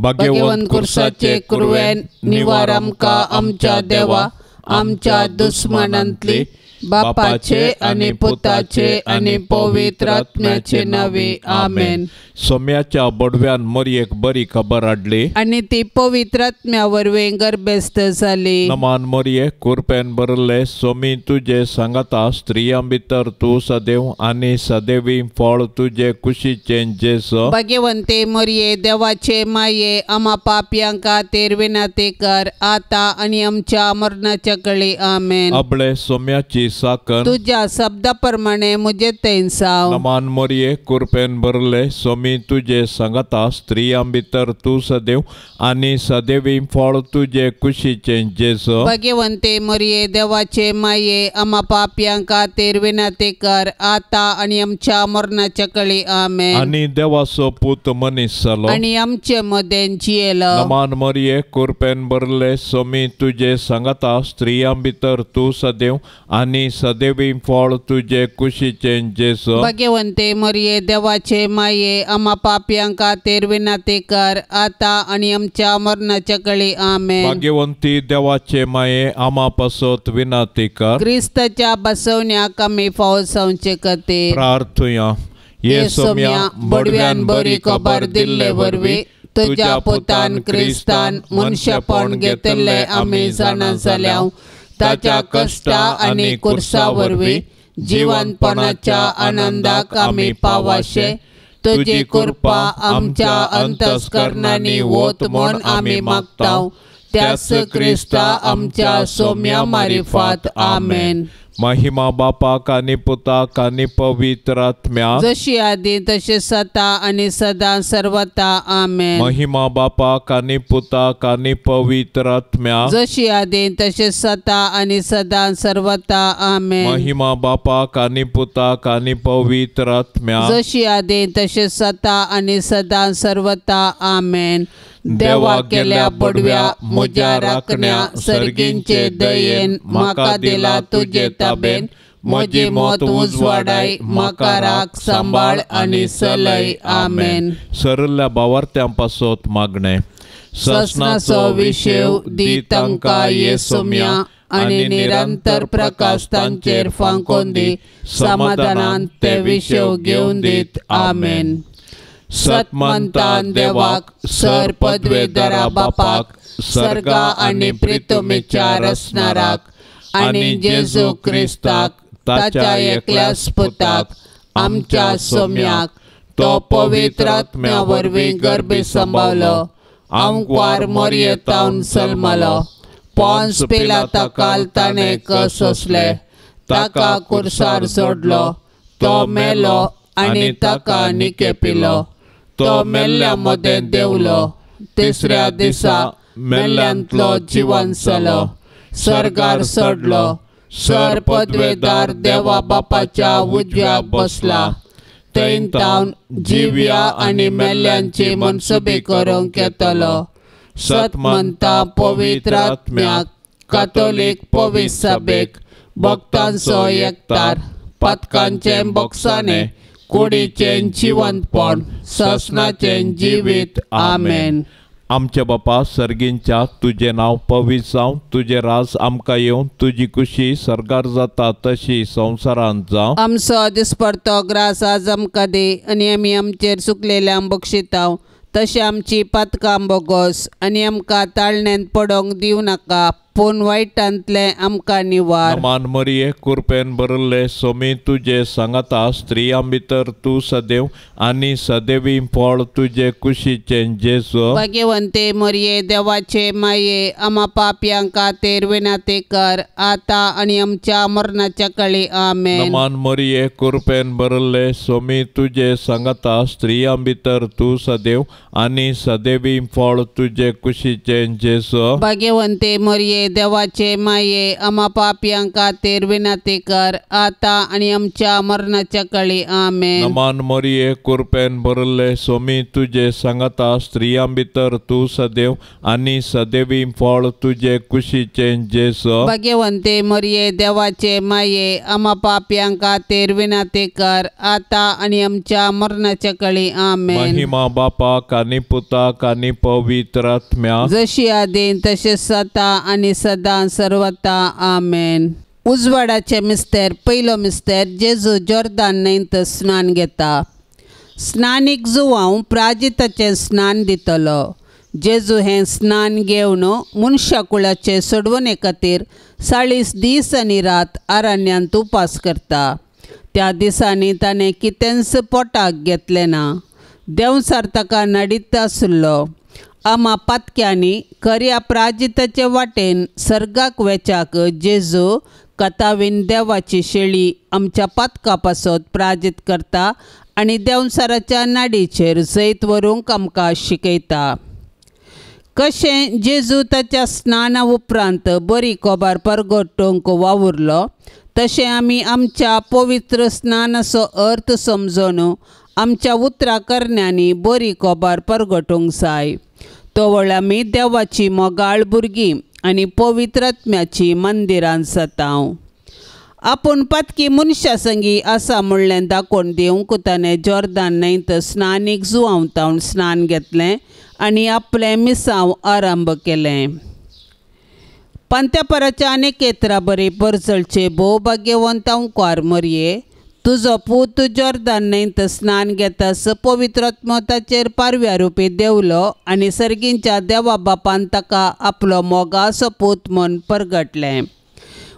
भाग्यवंत कुर्साचे कुरवेन निवार आमकां आमच्या देवा आमच्या दुस्मानांतली बापाचे आनी पुताचे आनी पवित्र आत्म्याचे नावे आमेन. सोम्याच्या बडव्यान मरयेक बरी खबर हाडली आनी ती पवित्र आत्म्या वरवीं गर्भस्थ जाली. नमान मरये कुरपेन भरले सोमी तुजे सांगाता स्त्रियां भितर तूं सदैव आनी सदैवी फळ तुजे कुशीचें जेजू. भाग्यवंते मरये देवाचे माये आमा पापयां खातीर विनंती कर आतां आनी आमच्या मरणाच्या कळी आमेन. आपले सोम्याची साकन तुज्या शब्दा प्रमाणे म्हजे थंय जावं. नमान मरये कुरपेन भरले सोमी तुजे सांगाता स्त्रियां भितर तूं सदैव आनी सदैवी फळ तुजे कुशीचें जेजू. भाग्यवंते मरये देवाचे माये आमा पापयां खातीर विनंती कर आतां आनी आमच्या मरणाच्या कळी आमेन. आनी देवाचो पूत मनीस जालो आनी आमचे मदें जियेलो. नमान मरये कुरपेन भरले सोमी तुजे सांगाता स्त्रियां भितर तूं सदैव आनी सदैवी फळ तुजे कुशीचें जेजू. भाग्यवंते मरये देवाचे माये आमा पापयां खातीर विनंती कर आतां आनी आमच्या मरणाच्या कळी आमेन. भाग्यवंती देवाचे माये आमा पासत विनंती कर. क्रिस्ताच्या बसवण्याक आमी फावो जावचे खातीर प्रार्थुया. ये सोम्या बडव्यान बरी खबर दिल्ले वरवीं तुज्या पुतान क्रिस्तान मनशेपण घेतिल्लें आमी जाणा जाल्या. ताच्या कश्टा आनी कुर्सा वरवीं जिवनपणाच्या आनंदाक आमी पावाशे तुजी कृपा आमच्या अंतस्करणांनी वत म्हूण आमी मागता. त्याच क्रिस्ता आमच्या सोम्या मारिफात आमेन. महिमा बापाक आनी पुताक आनी पवित्र आत्म्याक जशी आदी तशी सता आनी सदां सर्वता आमेन. महिमा बापाक आनी पुताक आनी पवित्र आत्म्याक जशी आदी तशी सता आनी सदां सर्वता आमेन. महिमा बापाक आनी पुताक आनी पवित्र आत्म्याक जशी आदी तशी सता आनी सदां सर्वता आमेन. देवा केल्या बडव्या म्हज्या राखण्या सर्गींचे दयेन म्हाका दिला तुजे ताबेन म्हजी मत उजवाडाय म्हाका राख सांबाळ आनी सलय आमेन. सरल्या बावार्थ्यां पासत मागणें. ससनाचो विशेव दी तांकां ये सोम्या आनी निरंतर प्रकाश तांचेर फांकोन दी समाधानान ते विशेव घेवन दीत आमेन. सतमंतान देवाक सर पदवेदारा बापाक सर्गा आनी प्रितुमीच्या रचणाराक आनी जेजू क्रिस्ताक ताच्या एकल्याच पुताक आमच्या सोम्याक तो पवित्र आत्म्या वरवीं गर्भी सांबावलो आंकवार मोरयेतावन सल्मलो पोन्स पिलाता काल ताणें कसोसले ताका कुर्सार सोडलो तो मेलो आनी ताका निकेपिलो तो मेल्ल्या मदें देंवलो तिसऱ्या दिसा मेल्ल्यांतलो जिवन जालो सर्गार चडलो सर पदवेदार देवा बापाच्या उजव्याक बसला थंय तावन जिव्या आनी मेल्ल्यांची मनसुबी करूंक येतलो. सतमंता पवित्र आत्म्याक कातोलीक पवित्र सभेक भक्तांचो एकतार पातकांचें बोगसाणें कुडीचें जिवंतपण ससनाचें जिवीत आमेन. आमच्या बापा सर्गींच्या तुजें नांव पवित्र जावं तुजें राज आमकां येवं तुजी कुशी सर्गार जाता तशी संवसारांत जावं. आमचो दिसपडतो ग्रास आज आमकां दी आनी आमी आमचेर चुकलेल्यांक बक्षितांव तशें आमची पातकां बोगोस आनी आमकां ताळण्यांत पडोंक दिवं नाका पूण वायटांतलें आमकां निवार. मान मरये कुरपेन भरले सोमी तुजे सांगाता स्त्रियां भितर तूं सदैव आनी सदैवी फळ तुजे कुशीचें जेजू. भाग्यवंते मरये देवाचे माये आमा पापयां खातीर विनंती कर आतां आनी आमच्या मरणाच्या कळी आमेन. मान मरये कुरपेन भरले सोमी तुजे सांगाता स्त्रियां भितर तूं सदैव आनी सदैवी फळ तुजे कुशीचें जेजू. भाग्यवंते मरये मोरये देवाचे माये आमा पापयां खातीर विनंती कर आतां आनी आमच्या मरणाच्या कळी आमेन. नमान मरिये कुरपेन भरले सोमी तुजे सांगाता स्त्रियां भितर तूं सदैव आनी सदैवी फळ तुजे कुशीचें जेजू. भाग्यवंते मरिये देवाचे माये आमा पापयां खातीर विनंती कर आतां आनी आमच्या मरणाच्या कळी आमेन. महिमा बापाक आनी पुताक आनी पवित्र आत्म्याक जशी आदीं तशें सदां आनी सदां सर्वता आमेन. उजवाडाचे मिस्तेर पयलो मिस्तेर जेजू जोर्दान न्हंयत स्नान घेता. स्नानीक जुवांव प्राजिताचें स्नान दितलो. जेजू हें स्नान घेवन मनशा कुळाचे सोडवणे खातीर 40 दीस आनी रात अरण्यांत उपास करता. त्या दिसांनी ताणें कितेंच पोटाक घेतलें ना. देंवचार ताका नडीत आशिल्लो. आमा पातक्यांनी खऱ्या प्राजिताचे वाटेन सर्गाक वेच्याक जेजू कथावीन देवाची शेळी आमच्या पातका पासत प्राजीत करता आनी देंवचाराच्या नाडीचेर जैत व्हरूंक आमकां शिकयता. कशें जेजू ताच्या स्नाना उपरांत बरी कोबार परगटूंक वावुरलो तशें आमी आमच्या पवित्र स्नानाचो अर्थ समजून आमच्या उतरां करण्यांनी बरी कोबार परगटूंक जाय. तवळ आमी देवाची मोगाळ भुरगीं आनी पवित्र आत्म्याची मंदिरां जातांव. आपूण पातकी मनशा संगी आसा म्हणलें दाखोवन दिवंक ताणें जोर्दान न्हंयत स्नानीक जुवांव स्नान घेतलें आनी आपलें मिसांव आरंभ केलें. पंत्यापराच्या आनी एकेत्रा बरी परजळचे भोव भाग्यवंत अंकार मरये तुजो पूत जोर्दान न्हंयत स्नान घेतास पवित्र आत्मो ताचेर पारव्या रुपी देवलो आनी सर्गींच्या देवा बापान ताका आपलो मोगाचो पूत म्हूण परगटलें.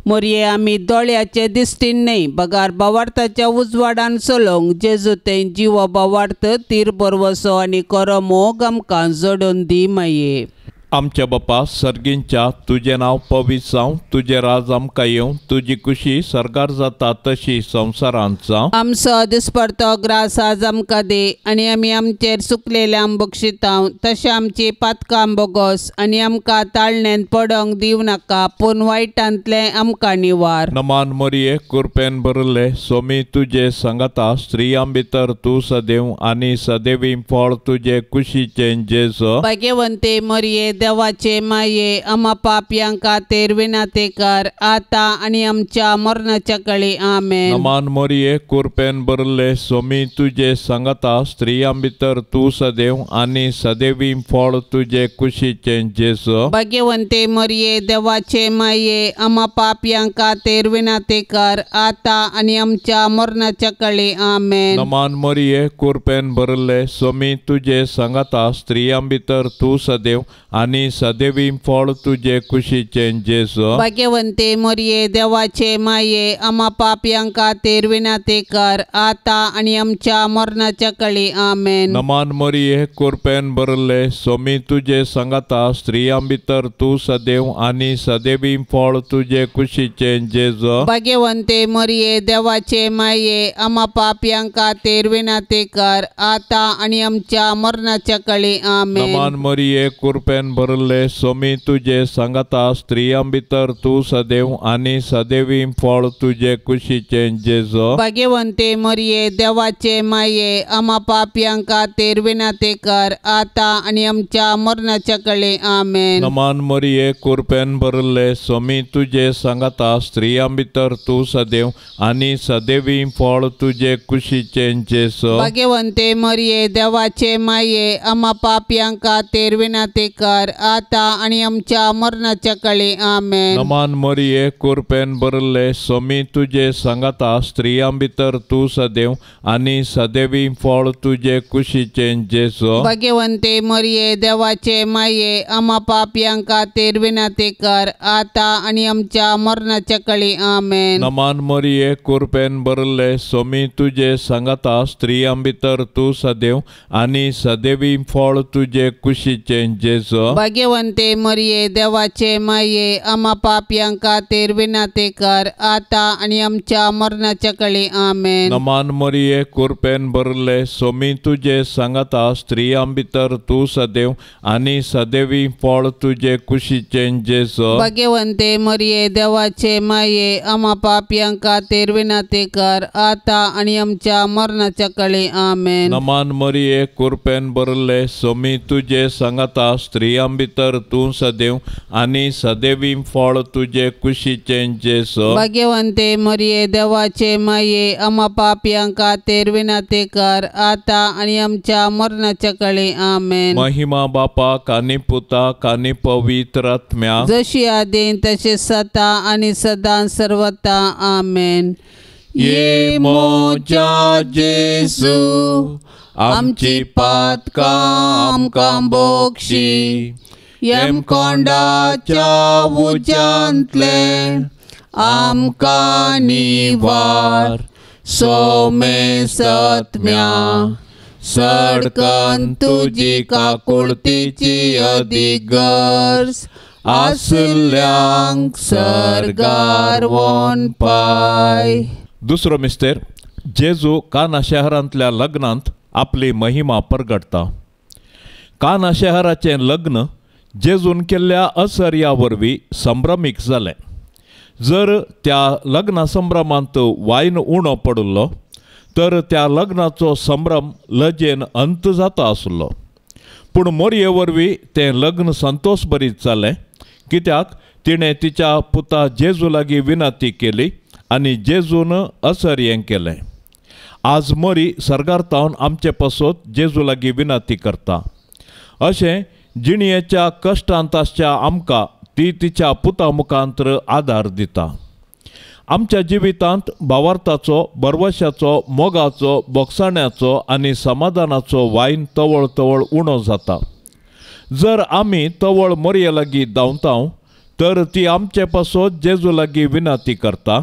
मोरये आमी दोळ्याचे दिश्टीन न्हय बगार बावार्थाच्या उजवाडान चलोवंक जेजू तें जिवो बावार्थ तीर बरवसो आनी खरो मोग आमकां जोडून दी माये. आमच्या बापा सर्गींच्या तुजें नांव पवित्र जावं, तुजें राज आमकां येवं, तुजी कुशी सर्गार जाता तशी संवसारांत जावं. आमचो दिसपडतो ग्रास आज आमकां दी आनी आमी आमचेर सुकलेल्या बक्षितांव तशें आमची पातकां बोगोस आनी आमकां ताळण्यांत पडोंक दिवं नाका पूण वायटांतलें आमकां निवार. नमान मरिये कुरपेन भरले सोमी तुजे सांगाता स्त्रियां भितर तूं सदैव आनी सदैवी फळ तुजे कुशीचें जेजू. भाग्यवंते मरिये देवाचे माये आमा पापयां खातीर विनंती कर आतां आनी आमच्या मरणाच्या कळी आमेन. नमान मरिये कुरपेन भरले सोमी तुजे सांगाता स्त्रियां भितर तूं सदैव आनी सदैवी फळ तुजे कुशीचें जेजू. भाग्यवंते मरिये देवाचे माये आमा पापयां खातीर विनंती कर आतां आनी आमच्या मरणाच्या कळी आमेन. नमान मरिये कुरपेन भरले सोमी तुजे सांगाता स्त्रियां भितर तूं सदैव आनी सदैवी फळ तुजे कुशीचें जेजू. भाग्यवंते मरिये देवाचे माये आमा पापयां खातीर विनंती कर आतां आनी आमच्या मरणाच्या कळी आमेन. नमान मरिये कुरपेन भरले सोमी तुजे सांगाता स्त्रियां भितर तूं सदैव आनी सदैवी फळ तुजे कुशीचें जेजू. भाग्यवंते मरिये देवाचे माये आमा पापयां खातीर विनंती कर आतां आनी आमच्या मरणाच्या कळी आमेन. नमान मरिये कुरपेन भरले सोमी तुजे सांगाता स्त्रियां भितर तूं सदैव आनी सदैवी फळ तुजे कुशीचें जेजू. भाग्यवंते मरिये देवाचे माये आमा पापयां खातीर विनंती कर आतां आनी आमच्या मरणाच्या कळी आमेन. नमान मरिये कुरपेन भरले सोमी तुजे सांगाता स्त्रियां भितर तूं सदैव आनी सदैवी फळ तुजे कुशीचें जेजू. भाग्यवंते मरिये देवाचे माये आमा पापयां खातीर विनंती कर आतां आनी आमच्या मरणाच्या कळी आमेन. नमान मरिये कुरपेन भरले सोमी तुजे सांगाता स्त्रियां भितर तूं सदैव आनी सदैवी फळ तुजे कुशीचें जेजू. भाग्यवंते मरिये देवाचे माये आमा पापयां खातीर विनंती कर आतां आनी आमच्या मरणाच्या कळी आमेन. नमान मरिये कुरपेन भरले सोमी तुजे सांगाता स्त्रियां भितर तूं सदैव आनी सदैवी फळ तुजे कुशीचें जेजू. भाग्यवंते मरिये देवाचे माये आमा पापयां खातीर विनंती कर आता आनी आमच्या मरणाच्या कळी आमेन. नमान मरिये कुरपेन भरले सोमी तुजे सांगाता स्त्रियां भितर तूं सदैव आनी सदैवी फळ तुजे कुशीचें जेजू. भाग्यवंते मरिये देवाचे माये आमा पापयां खातीर विनंती कर आता आनी आमच्या मरणाच्या कळी आमेन. नमान मरिये कुरपेन भरले सोमी तुजे सांगाता स्त्रियां भितर तूं सदैव आनी सदैवी फळ तुजे कुशीचें जेजू. भाग्यवंते मरिये देवाचे माये आमा पापयां खातीर विनंती कर आता आनी आमच्या मरणाच्या कळी आमेन. महिमा बापाक आनी पुताक आनी पवित्र आत्म्याक जशी आदीं तशी सता आनी सदां सर्वता आमेन. ये म्हज्या जेजू आमची पातकां आमकां बोगशी यमकोंडाच्या उज्यांतले आमकां निवार सोमे सत्म्या सडकन तुजी काकुळतीची अदीक गरज आसल्यांक सर्गार वोन पाय. दुसरो मिस्तेर जेजू काना शहरांतल्या लग्नांत आपली महिमा परगटता. काना शहराचें लग्न जेजून केल्ल्या असर्या वरवीं संभ्रमीक जालें. जर त्या लग्ना संभ्रमांत वायन उणो पडिल्लो तर त्या लग्नाचो संभ्रम लजेन अंत जाता आसलो. पूण मोरये वरवीं तें लग्न संतोष बरीत जालें कित्याक तिणें तिच्या पुता जेजू लागीं विनंती केली आनी जेजून असर्यें केलें. आज मोरी सर्गार तावन आमचे पासत जेजू लागीं विनंती करता. अशें जिणयेच्या कश्टांत आसच्या आमकां ती तिच्या पुता मुखांतर आदार दिता. आमच्या जिवितांत भावार्थाचो भरवशाचो मोगाचो बोगसाण्याचो आनी समाधानाचो वायन तवळ तवळ उणो जाता. जर आमी तवळ मोरये लागीं धांवता तर ती आमचे पासत जेजू लागीं विनंती करता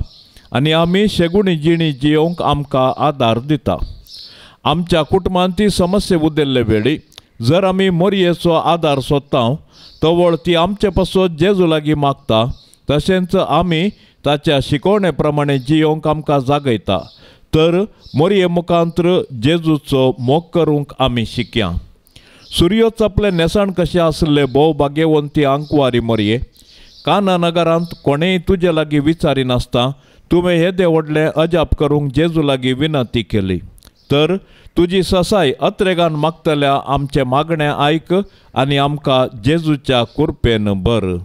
आनी आमी शेगुणी जिणी जियोवंक आमकां आदार दिता. आमच्या कुटुंबांत ती समस्या उदेल्ले वेळी जर आमी मोरयेचो आदार सोदता तवळ ती आमचे पासत जेजू लागीं मागता तशेंच आमी ताच्या शिकवणे प्रमाणे जियोवंक आमकां जागयता. तर मोरये मुखांतर जेजूचो मोग करूंक आमी शिकया. सुर्यो चपले न्हेसण कशें आसले भोव भाग्यवंती आंकवारी मोरये काना नगरांत कोणेय तुजे लागीं विचारिनासता तुवें येदें व्हडलें अजाप करूंक जेजू लागीं विनंती केली तर तुजी ससाय अत्रेगान मागतल्या आमचें मागणें आयक आनी आमकां जेजूच्या कुरपेन बर.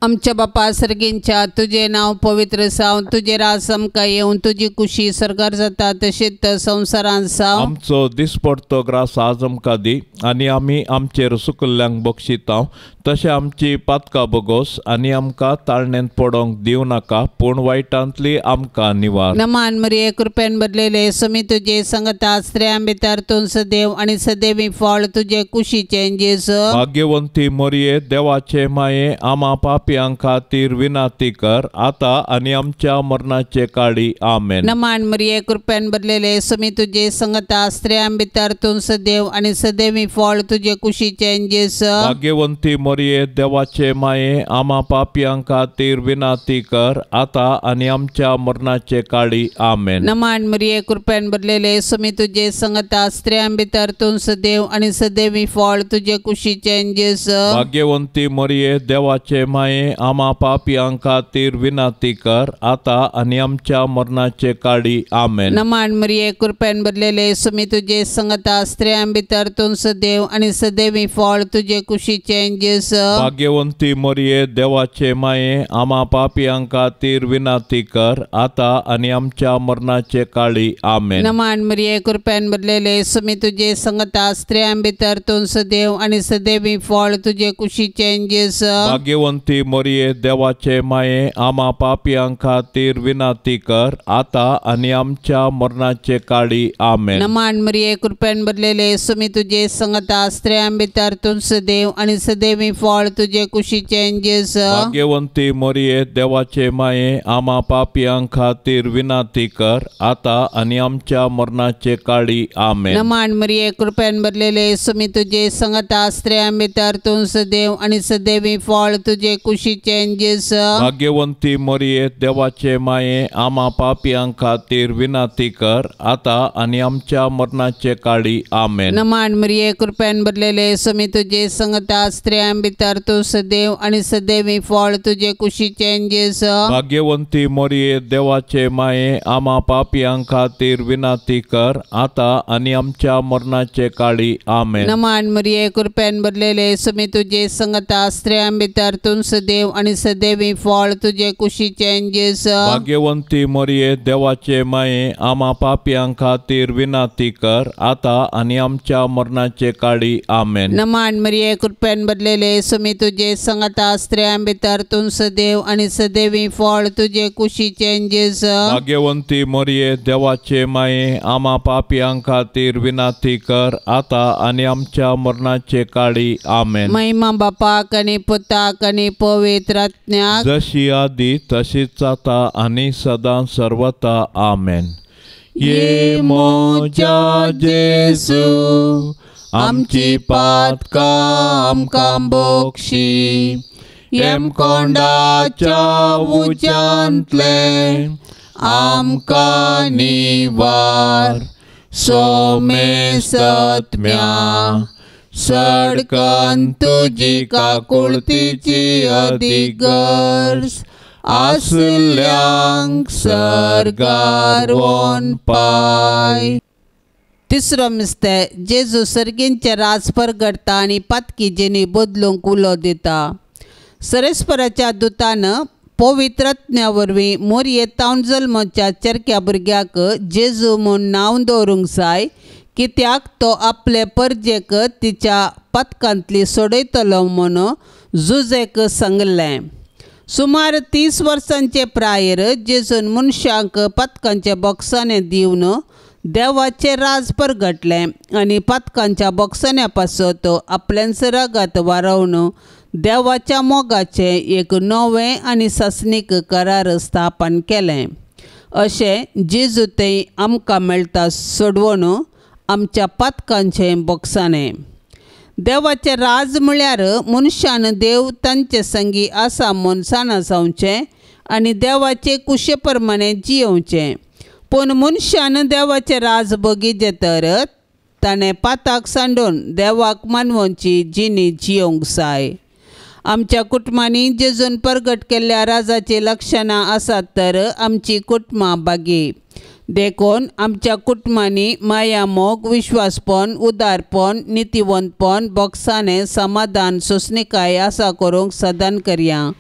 आमच्या बापा सर्गींच्या तुजें नांव पवित्र जावं तुजें राज आमकां येवन तुजी कुशी सर्गार जाता तशीच संवसारांत जावं. आमचो दिसपडतो ग्रास आज आमकां दी आनी आमी आमचेर सुकल्ल्यांक बक्षिता तशें आमची पातकां बोगोस आनी आमकां ताळणेंत पडोंक दिवं नाका पूण वायटांतली आमकां निवार. नमान मरिये कृपेन भरलेले समी तुजे संगता स्त्रियां भितर तूं सदैव आनी सदैवी फळ तुजे कुशीचें जेजू. भाग्यवंती मरिये देवाचे माये आमा पापयां खातीर विनंती कर आता आनी आमच्या मरणाचे काळी आमेन. नमान मरिये कृपेन भरलेले समी तुजे संगता स्त्रियां भितर तूं सदैव आनी सदैवी फळ तुजे कुशीचें जेजू. भाग्यवंती मरिये देवाचे माये आमा पापयां खातीर विनंती कर आता आनी आमच्या मरणाचे काळी आमेन. नमान मरिये कृपेन भरलेले समी तुजे संगता स्त्रियां भितर तूं सदैव आनी सदैवी फळ तुजे कुशीचें जेजू. भाग्यवंती मरिये देवाचे माये आमा पापयां खातीर विनंती कर आता आनी आमच्या मरणाचे काळी आमेन. नमान मरिये कृपेन भरलेले समी तुजे संगता स्त्रियां भितर तूं सदैव आनी सदैवी फळ तुजे कुशीचें जेजू. भाग्यवंती मरिये देवाचे माये आमा पापयां खातीर विनंती कर आता आनी आमच्या मरणाचे काळी आमेन. नमान मरिये कृपेन भरलेले समी तुजे संगता स्त्रियां भितर तूं सदैव आनी सदैवी फळ तुजे कुशीचें जेजू. भाग्यवंती मोरये देवाचे माये आमा पापयां खातीर विनंती कर आता आनी आमच्या मरणाचे काळी आमेन। नमान मरिये कृपेन भरलेले सुमी तुझे संगता स्त्रियां भितर तूं सदैव आनी सदैवी फळ तुझे कुशीचें जेजू। भाग्यवंती मोरये देवाचे माये आमा पापयां खातीर विनंती कर आता आनी आमच्या मरणाचे काळी आमेन। नमान मरिये कृपेन भरलेले सुमी तुझे संगता स्त्रियां भितर तूं सदैव आनी सदैवी फळ तुझे कुशीचें जेजू। भाग्यवंती मोरये देवाचे माये आमा पापयां खातीर विनंती कर आता आनी आमच्या मरणाचे काळी आमेन। नमान मरिये कृपेन भरलेले सुमी तुझे संगता स्त्रियां भितर तूं सदैव आनी सदैवी फळ तुझे कुशीचें जेजू। भाग्यवंती मोरये देवाचे माये आमा पापयां खातीर विनंती कर आता आनी आमच्या मरणाचे काळी आमेन। नमान मरिये कृपेन भरलेले सुमी तुझे संगता स्त्रियां भितर तूं सदैव आनी सदैवी फळ तुझे कुशीचें जेजू। भाग्यवंती मोरये देवाचे माये आमा पापयां खातीर विनंती कर आता आनी आमच्या मरणाचे काळी आमेन। नमान मरिये कृपेन भरलेले सुमी तुझे संगता स्त्रियां भितर तूं सदैव आनी सदैवी फळ तुझे कुशीचें जेजू। भाग्यवंती मोरये देवाचे माये आमा पापयां खातीर विनंती कर आता आनी आमच्या मरणाचे काळी आमेन। महिमा बापाक आनी पुताक आनी पवित्र आत्म्याक जशी आदी तशीच आता आनी सदां सर्वता आमेन। ये मोजा जेजू आमची पातकां आमकां बोक्षी येमकोंडाच्या उज्यांतले आमकां निवार सोमेसत्म्या सडकन तुजी काकुळतीची अधिगर्ज आसल्यांक सर्गार वोन पाय। तिसरो मिस्ते जेजू सर्गींचे राज परगडता आनी पातकी जेनी बदलूंक उलो दिता। सरेस्पराच्या दुतान पवित्र आत्म्या वरवीं मोरये तावन जल्मच्या चेरक्या भुरग्याक जेजू म्हूण नांव दवरूंक जाय कित्याक तो आपले परजेक तिच्या पातकांतली सोडयतलो म्हूण जुजेक सांगलें। सुमार 30 वर्सांचे प्रायर जेजून मनशांक पातकांच्या बोक्सांनी दिवन देवाचें राज परगटलें आनी पातकांच्या बोक्सान्या पासत आपल्यांच रगत वारोवन देवाच्या मोगाचें एक नवें आनी सासणीक करार स्थापन केलें। अशें जेजू थंय आमकां मेळटा सोडवण आमच्या पातकांचें बोक्साणें। देवाचें राज म्हळ्यार मनशान देव तांचे संगी आसा म्हूण जाणा जावचें आनी देवाचे कुशे प्रमाणे जियोवचें। पूण मनशान देवाचें राज बगीचें तर ताणें पाताक सांडून देवाक मानवची जिणी जियोवंक जाय। आमच्या कुटुंबांनी जेजून परगट केल्ल्या राजाचीं लक्षणां आसात तर आमची कुटुंबां बागी। देखून आमच्या कुटुंबांनी माया मोग विश्वासपण उदारपण नितीवंतपण बोगसाणें समाधान सोंसणीकाय आसा करूंक सदान करया।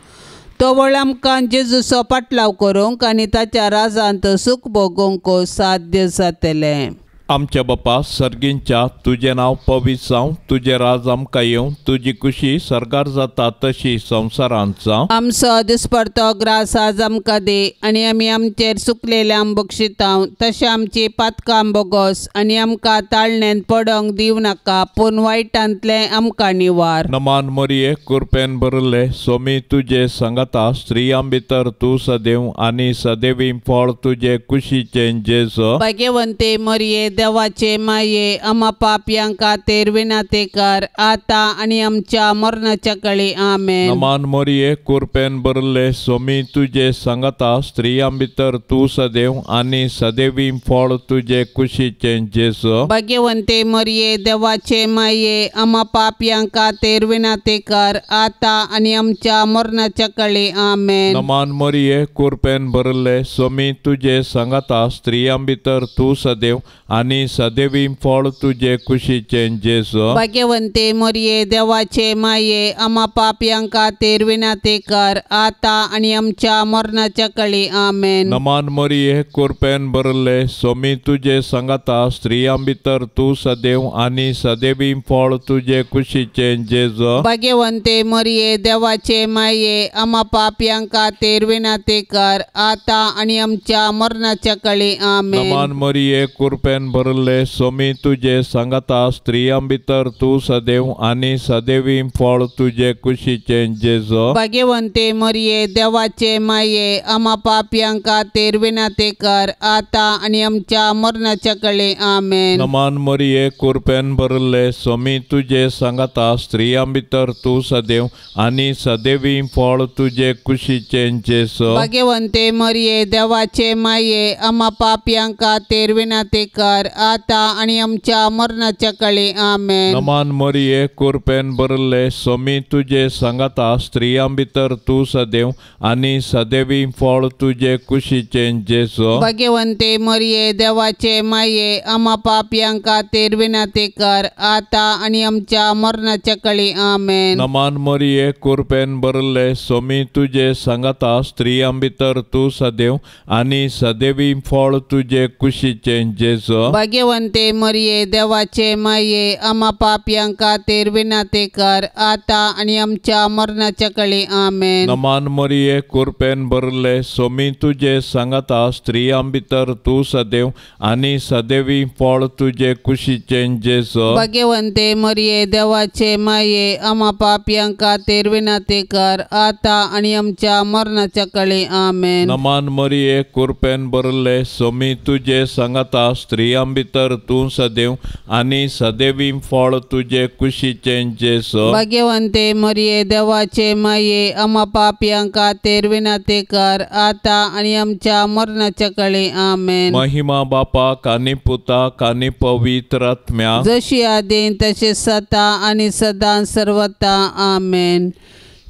तवळ आमकां जेजूचो पाटलाव करूंक आनी ताच्या राजांत सूख भोगूंक साध्य जातलें। आमच्या बापा सर्गींच्या तुजें नांव पवित्र जावं, तुजें राज आमकां येवं, तुजी कुशी सर्गार जाता तशी संवसारांत जावं। आमचो दिसपडतो ग्रास आज आमकां दी आनी आमी आमचेर सुकलेल्यांक बक्षितांव तशें आमची पातकां बोगोस आनी आमकां ताळण्यांत पडोंक दिवं नाका पूण वायटांतलें आमकां निवार। नमान मरिये कृपेन भरिल्ले सोमी तुजे सांगाता, स्त्रियां भितर तूं सदैव आनी सदैवी फळ तुजे कुशीचें जेजू। भाग्यवंते मरिये देवाचे माये आमा पापयां खातीर विनंती कर आतां आनी आमच्या मरणाच्या कळी आमेन। नमान मरिये कृपेन भरिल्ले सोमी तुजे सांगाता, स्त्रियां भितर तूं सदैव आनी सदैवी फळ तुजे कुशीचें जेजू। भाग्यवंते मरिये देवाचे माये आमा पापयां खातीर विनंती कर आतां आनी आमच्या मरणाच्या कळी आमेन। नमान मरिये कृपेन भरिल्ले सोमी तुजे सांगाता, स्त्रियां भितर तूं सदैव आनी आनी सदैवी फळ तुजे कुशीचें जेजू। भाग्यवंते मरिये देवाचे माये आमा पापयां खातीर विनंती कर आता आनी आमच्या मरणाच्या कळी। आमेन। नमान मरिये कृपेन भरले स्वामी तुजे सांगाता स्त्रियां भितर तूं सदैव आनी सदैवी फळ तुजे कुशीचें जेजू। भाग्यवंते मरिये देवाचे माये आमा पापयां खातीर विनंती कर आता आनी आमच्या मरणाच्या कळी। आमेन। नमान मरिये कृपेन भरले स्वामी तुजे सांगाता स्त्रियां भितर तूं सदैव आनी सदैवी फळ तुजे कुशीचें जेजू। भाग्यवंते मरिये देवाचे माये आमा पापयां खातीर विनंती कर आता आनी आमच्या मरणाच्या कळी। आमेन। नमान मरिये कृपेन भरले स्वामी तुजे सांगाता स्त्रियां भितर तूं सदैव आनी सदैवी फळ तुजे कुशीचें जेजू। भाग्यवंते मरिये देवाचे माये आमा पापयां खातीर विनंती कर आता आनी आमच्या मरणाच्या कळी। आमेन। नमान मरिये कृपेन भरले स्वामी तुजे सांगाता स्त्रियां भितर तूं सदैव आनी सदैवी फळ तुजे कुशीचें जेजू। भाग्यवंते मरिये देवाचे माये आमा पापयां खातीर विनंती कर आता आनी आमच्या मरणाच्या कळी। आमेन। नमान मरिये कृपेन भरले स्वामी तुजे सांगाता स्त्रियां भितर तूं सदैव आनी सदैवी फळ तुजे कुशीचें जेजू। भाग्यवंते मरिये देवाचे माये आमा पापयां खातीर विनंती कर आता आनी आमच्या मरणाच्या कळी। आमेन। नमान मरिये कृपेन भरले स्वामी तुजे सांगाता स्त्रियां भितर तूं सदैव आनी सदैवी फळ तुजे कुशीचें जेजू। भाग्यवंते मरिये देवाचे माये आमा पापयां खातीर विनंती कर आता आनी आमच्या मरणाच्या कळी। आमेन। नमान मरिये कृपेन भरले स्वामी तुजे सांगाता स्त्रियां भितर तूं सदैव आनी सदैवी फळ तुजे कुशीचें जेजू। भाग्यवंते मरिये देवाचे माये आमा पापयां खातीर विनंती कर आता आनी आमच्या मरणाच्या कळी। आमेन। महिमा बापाक आनी पुताक आनी पवित्र आत्म्याक, जशी आदीं तशी सदा आनी सदां सर्वता। आमेन।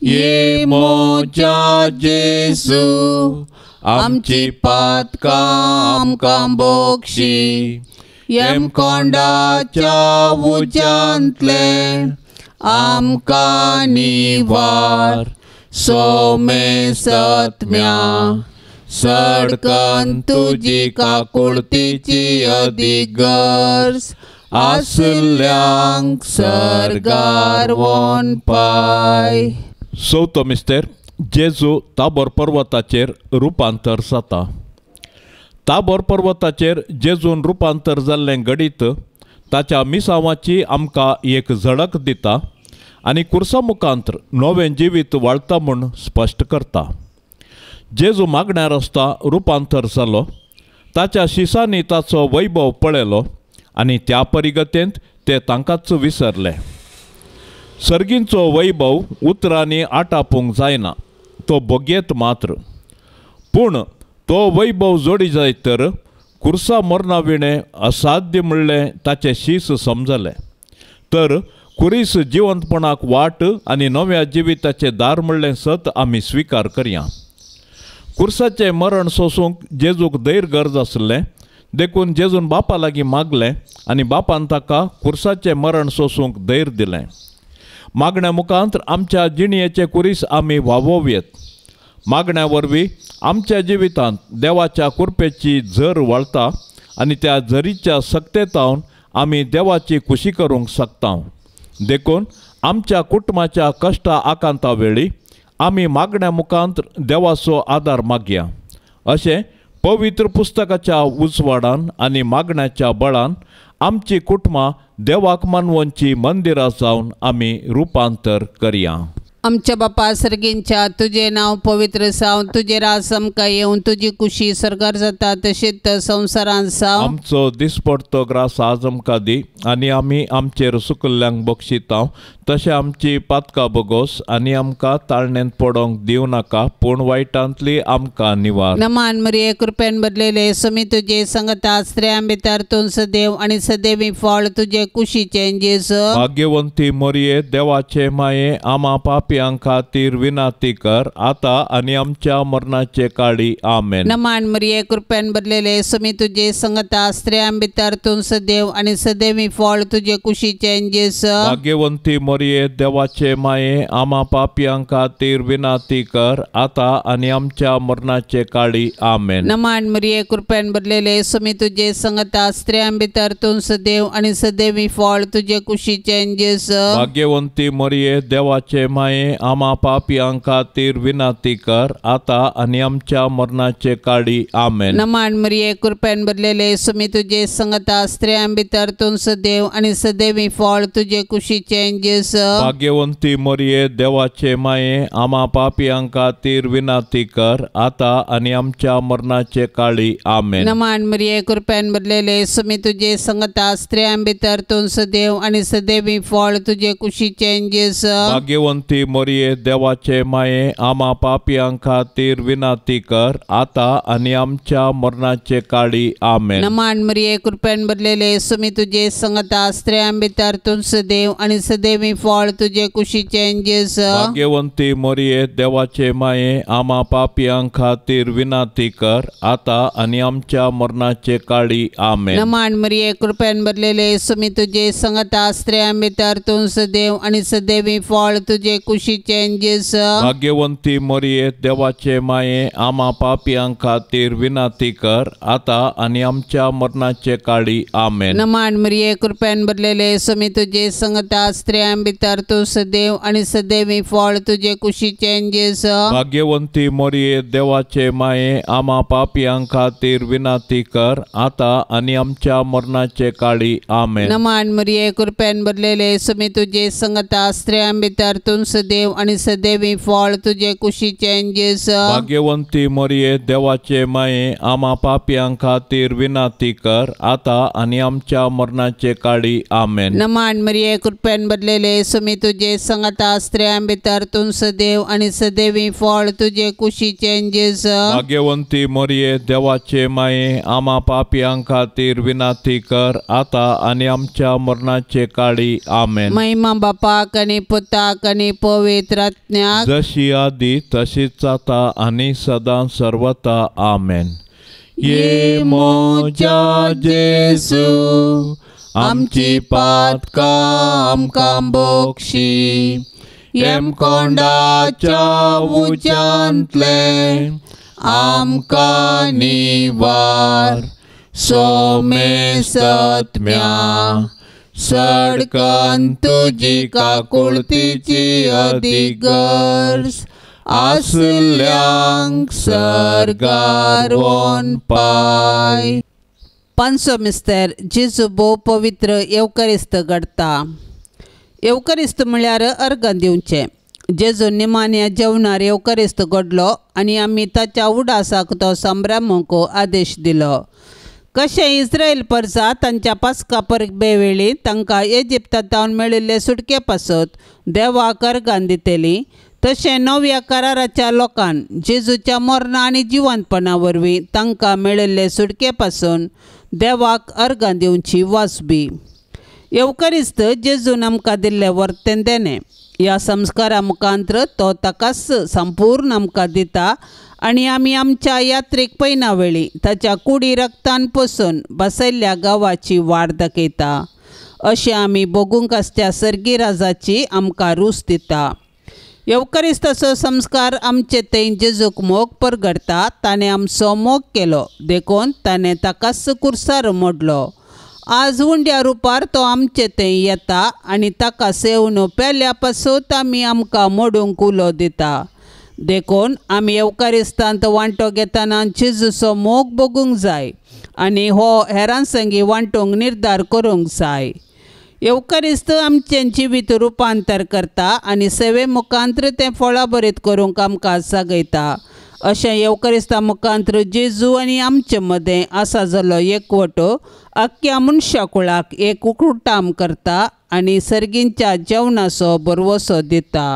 ये म्हज्या जेजू आमची पातकां आमकां बोगशी, यमकोंडाच्या उज्यांतले आमकां निवार, सोमे सत्म्या सडकन तुजी काकुळतीची अदीक गरज आसल्यांक सर्गार वोन पाय। चवथो मिस्तेर जेजू ताबोर पर्वताचेर रुपांतर जाता। ताबोर पर्वताचेर जेजून रुपांतर जाल्लें घडीत ताच्या मिसांवाची आमकां एक झडक दिता आनी कुर्सा मुखांत नवें जिवीत वाळता म्हूण स्पश्ट करता। जेजू मागण्यार आसता रुपांतर जालो, ताच्या शिसांनी ताचो वैभव पळयलो आनी त्या परिगतेंत ते तांकांच विसरले। सर्गींचो वैभव उतरांनी आटापूंक जायना, तो भोगयेत मात्र, पूण तो वैभव जोडी जायत तर कुर्सा मरणा विणें असाध्य म्हणलें ताचें शीस समजलें तर कुरीस जिवंतपणाक वाट आनी नव्या जिविताचें दार म्हणलें सत आमी स्विकार करया। कुर्साचें मरण सोसूंक जेजूक धैर्य गरज आसलें, देखून जेजून बापा लागीं मागलें आनी बापान ताका कुर्साचें मरण सोसूंक धैर्य दिलें। मागण्या मुखांत आमच्या जिणयेचे कुरीस आमी व्हांवोवयेत। मागण्या वरवीं आमच्या जिवितांत देवाच्या कृपेची झर वळता आनी त्या झरीच्या सक्तेतावन आमी देवाची खुशी करूंक शकता। देखून आमच्या कुटुंबाच्या कश्टा आकांता वेळी आमी मागण्या मुखांत देवाचो आदार मागया। अशें पवित्र पुस्तकाच्या उजवाडान आनी मागण्याच्या बळान आमची कुटुंबां देवाक मानवंची मंदिरां जावन आमी रुपांतर करया। आमच्या बापा सर्गींच्या तुझे नाव पवित्र जावं, तुझे राज आमकां येवन, तुजी कुशी सर्गार जाता तशीच संवसारांत जावं। आमचो दिसपडतो ग्रास आज आमकां दी आनी आमी आमचेर सुकल्ल्यांक बक्षिता तशें आमची पातकां बोगोस आनी आमकां ताळणेंत पडोंक दिवं नाका, पूण वायटांतली आमकां निवार। नमान मरिये कृपेन भरलेले समी तुजे संगता, स्त्रियां भितर तूं सदैव आनी सदैवी फळ तुजे कुशीचें जेजू। भाग्यवंती मरिये देवाचे माये आमा पापी पापयां खातीर विनंती कर आतां आनी आमच्या मरणाचे काळी. आमेन. नमान मरिये कृपेन भरलेले स्वामी तुजे संगता, स्त्रियां भितर तूं सदैव आनी सदैवी फळ तुजे कुशीचें जेजू. भाग्यवंती मरिये देवाचे माये, आमा पापयां खातीर विनंती कर आतां आनी आमच्या मरणाचे काळी. आमेन. नमान मरिये कृपेन भरलेले स्वामी तुजे संगता, स्त्रियां भितर तूं सदैव आनी सदैवी फळ तुजे कुशीचें जेजू. भाग्यवंती मरिये देवाचे माये, आमा पापयां खातीर विनंती कर आतां आनी आमच्या मरणाचे काळी. आमेन. नमान मरिये कृपेन भरलेले स्वामी तुजे संगता, स्त्रियां भितर तूं सदैव आनी सदैवी फळ तुजे कुशीचें जेजू. भाग्यवंती मरिये देवाचे माये, आमा पापयां खातीर विनंती कर आतां आनी आमच्या मरणाचे काळी. आमेन. नमान मरिये कृपेन भरलेले स्वामी तुजे संगता, स्त्रियां भितर तूं सदैव आनी सदैवी फळ तुजे कुशीचें जेजू. भाग्यवंती मरिये देवाचे माये, आमा पापयां खातीर विनंती कर आतां आनी आमच्या मरणाचे काळी. आमेन. नमान मरिये कृपेन भरलेले स्वामी तुजे संगता, स्त्रियां भितर तूं सदैव आनी सदैवी फळ तुजे कुशीचें जेजू. भाग्यवंती मरिये देवाचे माये, आमा पापयां खातीर विनंती कर आतां आनी आमच्या मरणाचे काळी. आमेन. नमान मरिये कृपेन भरलेले स्वामी तुजे संगता, स्त्रियां भितर तूं सदैव आनी सदैवी फळ तुजे कुशीचें जेजू. भाग्यवंती मरिये देवाचे माये, आमा पापयां खातीर विनंती कर आतां आनी आमच्या मरणाचे काळी. आमेन. नमान मरिये कृपेन भरलेले स्वामी तुजे संगता, स्त्रियां भितर तूं सदैव आनी सदैवी फळ तुजे कुशीचें जेजू. भाग्यवंती मरिये देवाचे माये, आमा पापयां खातीर विनंती कर आतां आनी आमच्या मरणाचे काळी. आमेन. नमान मरिये कृपेन भरलेले स्वामी तुजे संगता, स्त्रियां भितर तूं सदैव आनी सदैवी फळ तुजे कुशीचें जेजू. भाग्यवंती मरिये देवाचे माये, आमा पापयां खातीर विनंती कर आतां आनी आमच्या मरणाचे काळी. आमेन. नमान मरिये कृपेन भरलेले स्वामी तुजे संगता, स्त्रियां भितर तूं सदैव आनी सदैवी फळ तुजे कुशीचें जेजू. भाग्यवंती मरिये देवाचे माये, आमा पापयां खातीर विनंती कर आतां आनी आमच्या मरणाचे काळी. आमेन. महिमा बापाक आनी पुताक आनी पवित्र आत्म्याक, जशी आदी तशीच आतां आनी सदां सर्वता. आमेन. ये म्हज्या जेजू, आमची पातकां आमकां बोक्षी, येमकोंडाच्या उज्यांतलें आमकां निवार, सोमेसत्म्या सडकन तुजी काकुळतीची अदीक गरज आसल्यांक सर्गार वोन पाय. पांचवो मिस्तर जेजू भोव पवित्र येवकरिस्त घडता. येवकरिस्त म्हळ्यार अर्गां दिवचें. जेजू निमाण्या जेवणार येवकरिस्त घडलो आनी आमी ताच्या उडासाक तो संभ्रमूंक आदेश दिलो. कशें इस्रायल परजा तांच्या पास्का परबे वेळी तांकां इजिप्तांत मेळिल्ले सुटके पासत देवाक अर्गां दितली, तशें नव्या कराराच्या लोकान जेजूच्या मरणा आनी जिवंतपणा वरवीं तांकां मेळिल्ले सुटके पासून देवाक अर्गां दिवची वाजबी. येवकरिस्त जेजून आमकां दिल्लें वर्तें देणें. ह्या संस्कारा मुखांत्र तो ताकाच संपूर्ण आमकां दिता आनी आमी आमच्या यात्रेक पयना वेळी ताच्या कुडी रक्तान पसून बसयल्ल्या गांवाची वाट दाखयता. अशें आमी भोगूंक आसच्या सर्गी राजाची आमकां रूच दिता. येवकरिस्ताचो संस्कार आमचे थंय जेजूक मोग परगडटा. ताणें आमचो मोग केलो देखून ताणें ताकाच कुर्सार मोडलो. आज उंड्या रुपार तो आमचे थंय येता आनी ताका सेवन पेल्या पासून आमी आमकां मोडूंक उलो दिता. देखून आमी येवकारिस्तांत वांटो घेतना जेजूचो मोग भोगूंक जाय आनी हो हेरां संगी वांटूंक निर्धार करूंक जाय. येवकारिस्त आमचें जिवीत रुपांतर करता आनी सेवे मुखांत्र तें फळाभरीत करूंक आमकां जागयता. अशें येवकारिस्ता मुखांत्र जेजू आनी आमचे मदें आसा जाल्लो एकवटो अख्ख्या मनशा कुळाक एक उकुटाम करता आनी सर्गींच्या जेवणाचो भरवसो दिता.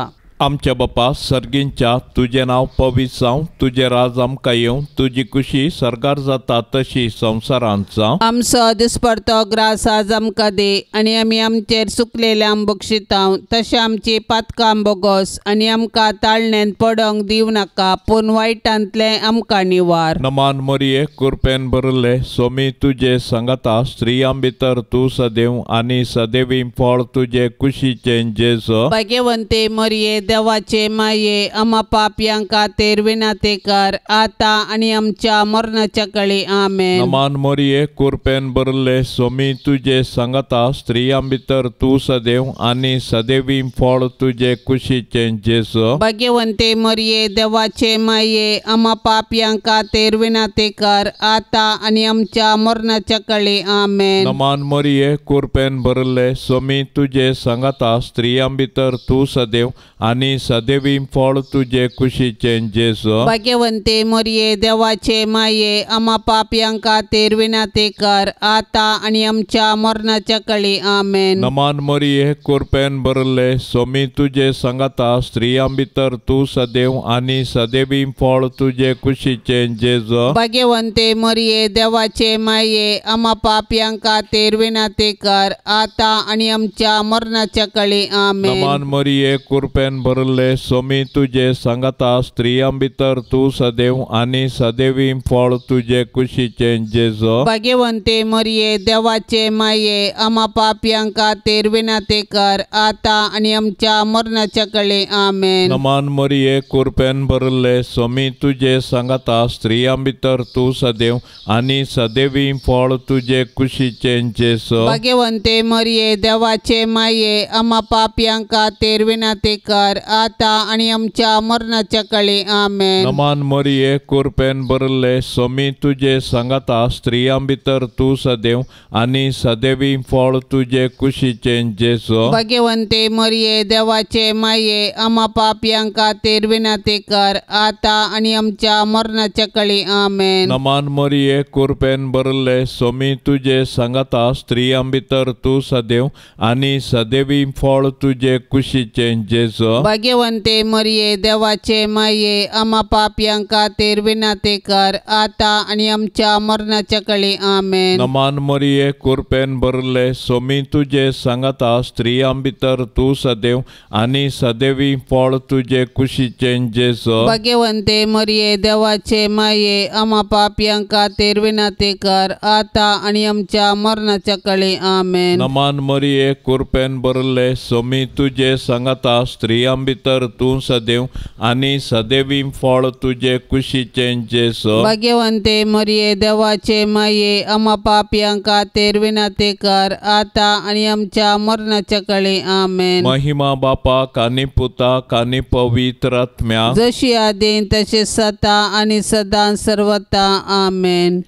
आमच्या बापा सर्गींच्या तुजें नांव पवित्र जावं, तुजें राज आमकां येवं, तुजी कुशी सर्गार जाता तशी संवसारांत जावं. आमचो दिसपडतो ग्रास आज आमकां दी आनी आमी आमचेर चुकलेल्यांक बक्षितांव तशें आमची पातकां बोगोस आनी आमकां ताळण्यांत पडोंक दिवं नाका पूण वायटांतलें आमकां निवार. नमान मरिये कृपेन भरिल्ले सोमी तुजे सांगाता, स्त्रियां भितर तूं सदैव आनी सदैवी फळ तुजे कुशीचें जेजू. भाग्यवंते मरिये देवाचे माये आमा पापयां खातीर विनाते कर आतां आनी आमच्या मरणाच्या कळी. आमेन. नमान मरिये कृपेन भरिल्ले सोमी तुजे सांगाता, स्त्रियां भितर तूं सदैव आनी सदैवी फळ तुजे कुशीचें जेजू. भाग्यवंते मरिये देवाचे माये आमा पापयां खातीर विनाते कर आतां आनी आमच्या मरणाच्या कळी. आमेन. नमान मरिये कृपेन भरिल्ले सोमी तुजे सांगाता, स्त्रियां भितर तूं सदैव आनी सदैवी फळ तुजे कुशीचें जेजू. भाग्यवंते मरिये देवाचे माये आमा पापयां खातीर विनाते कर आतां आनी आमच्या मरणाच्या कळी. आमेन. नमान मरिये कृपेन भरिल्ले सोमी तुजे सांगाता, स्त्रियां भितर तूं सदैव आनी सदैवी फळ तुजे कुशीचें जेजू. भाग्यवंते मरिये देवाचे माये आमा पापयां खातीर विनाते कर आतां आनी आमच्या मरणाच्या कळी. आमेन. नमान मरिये कृपेन भरिल्ले सोमी तुजे सांगाता, स्त्रियां भितर तूं सदैव आनी सदैवी फळ तुजे कुशीचें जेजू. भाग्यवंते मरिये देवाचे माये आमा पापयां खातीर विनाते कर आतां आनी आमच्या मरणाच्या कळी. आमेन. नमान मरिये कृपेन भरिल्ले सोमी तुजे सांगाता, स्त्रियां भितर तूं सदैव आनी सदैवी फळ तुजे कुशीचें जेजू. भाग्यवंते मरिये देवाचे माये आमा पापयां खातीर विनाते कर आतां आनी आमच्या मरणाच्या कळी. आमेन. नमान मरिये कृपेन भरिल्ले सोमी तुजे सांगाता, स्त्रियां भितर तूं सदैव आनी सदैवी फळ तुजे कुशीचें जेजू. भाग्यवंते मरिये देवाचे माये आमा पापयां खातीर विनाते कर आतां आनी आमच्या मरणाच्या कळी. आमेन. नमान मरिये कृपेन भरिल्ले सोमी तुजे सांगाता, स्त्रियां भितर तूं सदैव आनी सदैवी फळ तुजे कुशीचें जेजू. भाग्यवंते मरिये देवाचे माये आमा पापयां खातीर विनाते कर आतां आनी आमच्या मरणाच्या कळी. आमेन. नमान मरिये कृपेन भरिल्ले सोमी तुजे सांगाता, स्त्रियां भितर तूं सदैव आनी सदैवी फळ तुजे कुशीचें जेजू. भाग्यवंते मरिये देवाचे माये आमा पापयां खातीर विनाते कर आतां आनी आमच्या मरणाच्या कळी. आमेन. नमान मरिये कृपेन भरिल्ले सोमी तुजे सांगाता, स्त्रियां भितर तूं सदैव आनी सदैवी फळ तुजे कुशीचें जेजू. भाग्यवंते मरिये देवाचे माये आमा पापयां खातीर विनाते कर आतां आनी आमच्या मरणाच्या कळी. आमेन. महिमा बापाक आनी पुताक आनी पवित्र आत्म्याक, जशी आदीं तशी सता आनी सदां सर्वता. आमेन.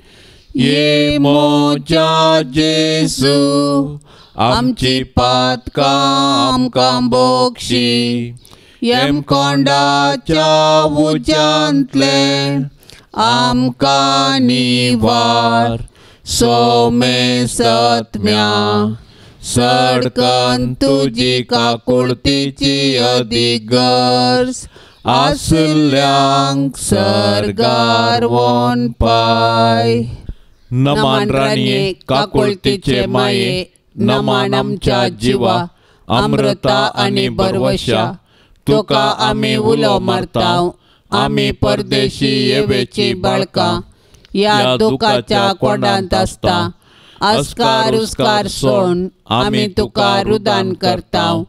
ये म्हज्या जेजू आमची पातकां आमकां बोगशी, यमकोंडाच्या उज्यांतलें आमकां निवार, सोमे सत्म्या सडकन तुजी काकुळतीची अदीक गरज आसल्यांक सर्गार वोन पाय. नमान राणये काकुळतीचे माये, नमान आमच्या जिवा अमृता आनी बरवशा, तुका आमी उलो मारतांव, आमी परदेशी येवेची बाळकां ह्या दुखाच्या कोंडांत आसता. अस्कार उस्कार सोण आमी तुका रुदान करतांव,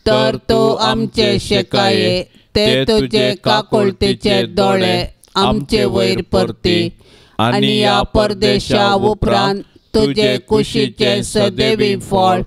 तर तूं आमचे शेकाये ते तुजे काकुळतीचे दोळे आमचे वयर परती आनी ह्या परदेशा उपरांत तुजे कुशीचें सदैवी फळ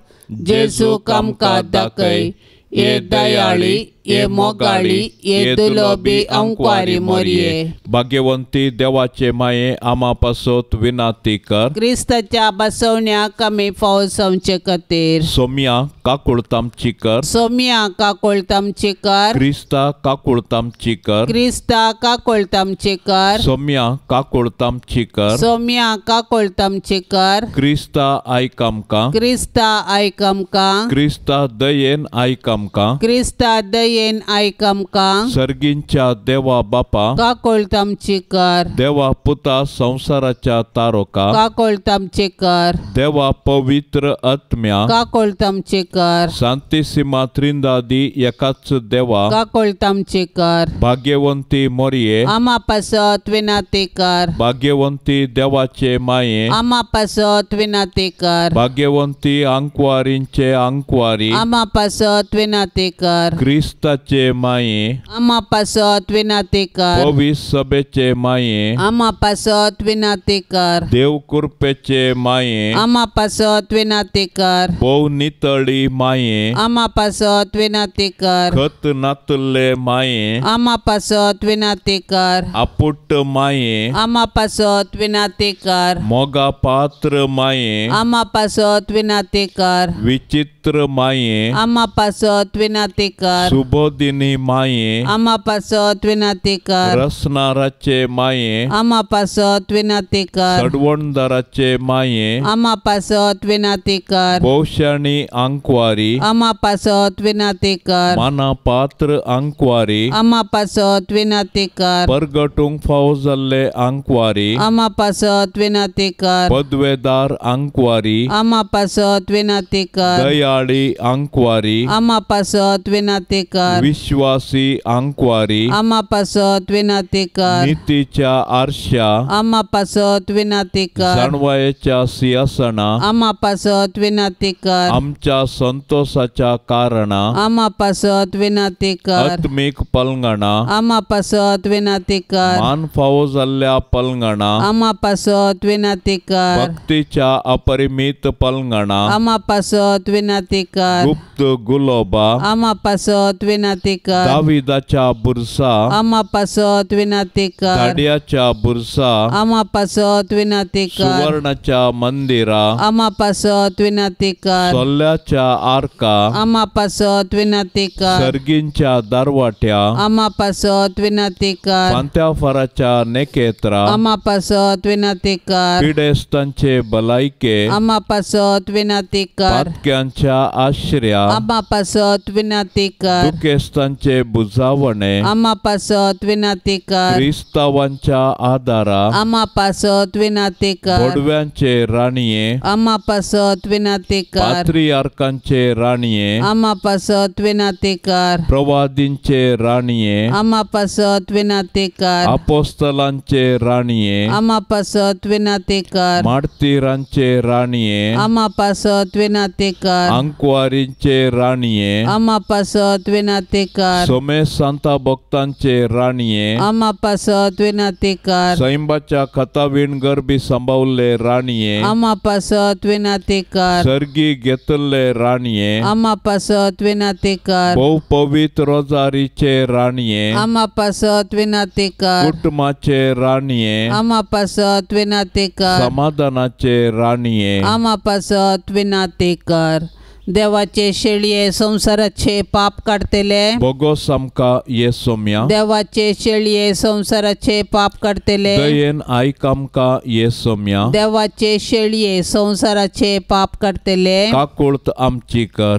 जेजूक आमकां दाखय. ये दयाळी, ये मोगाळी, ये दुलोबी अंकवारी मोरये. भाग्यवंती देवाचे माये आमा पासत विनाती कर. क्रिस्ताच्या बसवण्याक आमी फावो जावचे खातीर. सोम्या काकुळतामची कर. सोम्या काकुळतामची कर. क्रिस्ता काकुळतामची कर. क्रिस्ता काकुळतामची कर. सोम्या काकुळतामची कर. सोम्या काकुळतामची कर. क्रिस्ता आयक आमकां. क्रिस्ता आयक आमकां. क्रिस्ता दयेन आयक आमकां. क्रिस्ता दयेन दयेन आयक आमकां. सर्गींच्या देवा बापा काकोळत आमची कर. देवा पुता संवसाराच्या तारोका काकोळत आमची कर. देवा पवित्र आत्म्या काकोळत आमची कर. सांतिसिमा त्रिंदादी एकाच देवा काकोळत आमची कर. भाग्यवंती मोरये आमा पासत विनाती कर. भाग्यवंती देवाचे माये आमा पासत विनाती कर. भाग्यवंती आंकवारींचे आंकवारी आमा पासत विनाती कर. क्रिस्ताचे माये आमा पासत विनाती कर. पवित्र सभेचे माये आमा पासत विनाती कर. देव कृपेचे माये आमा पासत विनाती कर. भोव नितळी माये आमा पासत विनाती कर. खत नातल्ले माये आमा पासत विनाती कर. आपुट माये आमा पासत विनाती कर. मोगा पात्र माये आमा पासत विनाती कर. विचित्र माये आमा पासत विनाती कर. सुबोधिनी माये आमा पासत विनाती कर. रसनाराचे माये आमा पासत विनाती कर. सडवणदाराचे माये आमा पासत विनाती कर. भोवशाणी आंकवारी आमा पासत विनाती कर. माना पात्र आंकवारी आमा पासत विनाती कर. परगटूंक फावो जाल्ले आंकवारी आमा पासत विनाती कर. पदवेदार आंकवारी आमा पासत विनाती कर. दयाळी आंकवारी आमा पासत विनाती कर. विश्वासी आंकवारी आमा पासत विनाती कर. नितीच्या आरशा आमा पासत विनाती कर. जाणवायेच्या सिंहासना आमा पासत विनाती कर. आमच्या संतोषाच्या कारणा आमा पासत विनाती कर. आत्मीक पलंगणा आमा पासत विनाती कर. मान फावो जाल्ल्या पलंगणा आमा पासत विनाती कर. भक्तीच्या अपरिमित पलंगणा आमा पासत विनाती कर. गुप्त गुलोबा आमा पासत विनाती कर. दाविदाच्या बुरसा आमा पासत विनाती कर. धाड्याच्या बुरसा आमा पासत विनाती कर. सुवर्णाच्या मंदिरा आमा पासत विनाती कर. सोल्ल्याच्या आरका आमा पासत विनाती कर. सर्गींच्या दारवाट्या आमा पासत विनाती कर. फांत्याफाराच्या नेकेत्रा आमा पासत विनाती कर. पिडेस्तांचे भलायके आमा पासत विनाती कर. पातक्यांच्या आश्र्या आमा पासत विनाती कर. दुखेस्तांचे बुजावणे आमा पासत विनाती कर. क्रिस्तावांच्या आदारा आमा पासत विनाती कर. बोडव्यांचे राणये आमा पासत विनाती कर. पात्रियार्कांचे राणये आमा पासत विनाती कर. प्रवादींचे राणये आमा पासत विनाती कर. अपोस्तलांचे राणये आमा पासत विनाती कर. मार्तीरांचे राणये आमा पासत विनाती कर. आंकवारींचे राणये आमा पासत विनाती कर. सोमे सांता भक्तांचे राणये आमा पासत विनाती कर. सैंबाच्या खतावीण गर्भी सांबावल्ले राणये आमा पासत विनाती कर. सर्गी घेतल्ले राणये आमा पासत विनाती कर. भोव पवित्र रोजारीचे राणये आमा पासत विनाती कर. कुटुंबाचे राणये आमा पासत विनाती कर. समाधानाचे राणये आमा पासत विनाती कर. देवाचे शेळये संवसाराचे पाप काडतले बोगोस आमकां ये सोम्या. देवाचे शेळये संवसाराचे पाप काडतले दयेन आयक आमकां ये सोम्या. देवाचे शेळये संवसाराचे पाप काडतले काकुळत आमची कर.